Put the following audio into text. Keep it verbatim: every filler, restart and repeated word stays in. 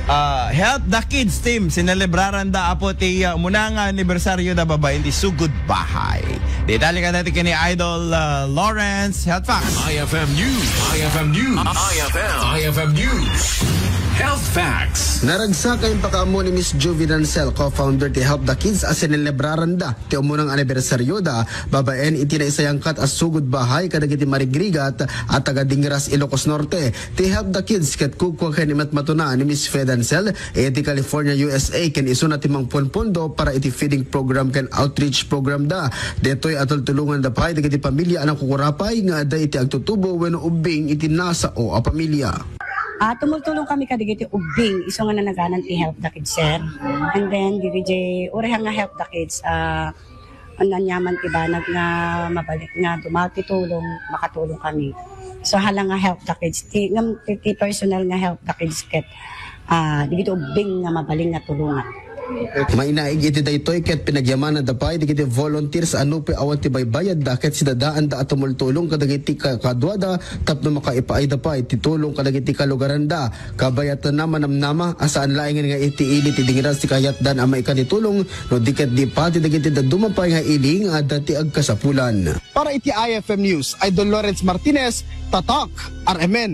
Ah, Help the Kids team, sinelebraran da apo ti, ah, umuna nga anibersaryo da babaen ti sugod bahay. Detalye kadagiti ken ni Idol, ah, Lawrence. Health Facts. I F M News. I F M News. I F M. I F M News. Health Facts. Naragsak a impakaammo ni Miss Juvie Dancel, co-founder ti Help the Kids, a sinelebraran da ti umuna nga anibersaryo da babaen iti naisayangkat a sugod bahay kadagiti marigrigat a taga Dingras, Ilocos Norte. Ti Help the Kids ket kukua ken imatmatuna ni Miss Fe Dancel iti California, U S A, ken isuna ti mangpunpondo para iti feeding program ken outreach program da. Detoy a tultulongan da pay dagiti pamilia a nakukurapay nga adda iti agtutubo wenno ubbing iti nasao a pamilia. Ah, tumultulong kami kadagiti ubbing, isu nga nanaganan ti Help the Kids, sir. And then, diri jay, uray nga Help the Kids, ah, ania man ti banag nga mabalik nga dumao ti tulong, makatulong kami. So, hala nga Help the Kids, ti, ngem ti, ti personal nga Help the Kids ket, ah, dagiti ubbing nga mabalin nga tulongan. Mainaig iti daytoy ket pinagyamana da pay dagiti volunteers a nupay awan ti baybayadda ket sidadaanda a tumultulong kadagiti kakaduada tapno makaipaayda pay ti tulong kadagiti kalugaranda. Kabayatanna manamnama a saan laengen nga iti ili ti Dingras ti kayatdan a maikkan ti tulong no di ket di pati dagiti dadduma pay nga ili nga adda ti agkasapulan. Para iti I F M News, Idol Lawrence Martinez, Tatak, R M N.